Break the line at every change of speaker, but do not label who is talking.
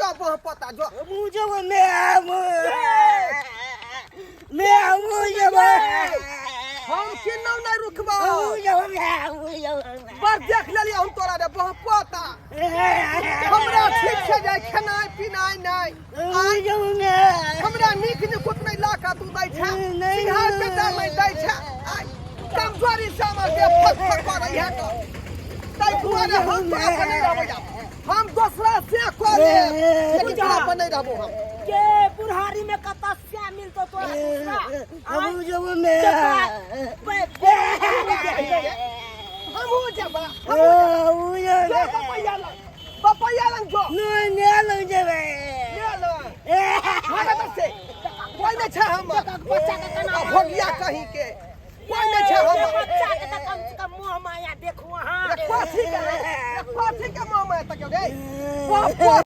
क्यों बह पता जो
मुझे वो मैं मैं मुझे वो
हम किन्नौ नहीं रुकबो बस देख लेलियै हम तोरा रे बह पता हमरा ठीक से जाय खेनाइ पिनाइ नहि हमरा नीक निकुत नहि लऽ कऽ तू दै छै सिंघार बेटा नहि दै छै आइ कमजोरी से हमर देह फक फक करै है तऽ ताहि दुआरे हम तोरा पर नहि रहबै आब। हम दोसरा से कऽ लेब लेकिन तोरा पर नहि रहबो हम
के बुढ़ारी में कतऽ से मिलतो तोरा दूसरा
हमहूँ जेबा हमहूँ जेबा पपैया लग पपैया लग जो ले लग भागा तब से कोई नहीं छै हमर
बच्चा के केना
भोगिया कहीं के कोई नहीं छै हमर
बच्चा के तऽ कम से कम मोह माया देखू अहाँ
रे कथी के रे कथी के मोह माया तक रे बाप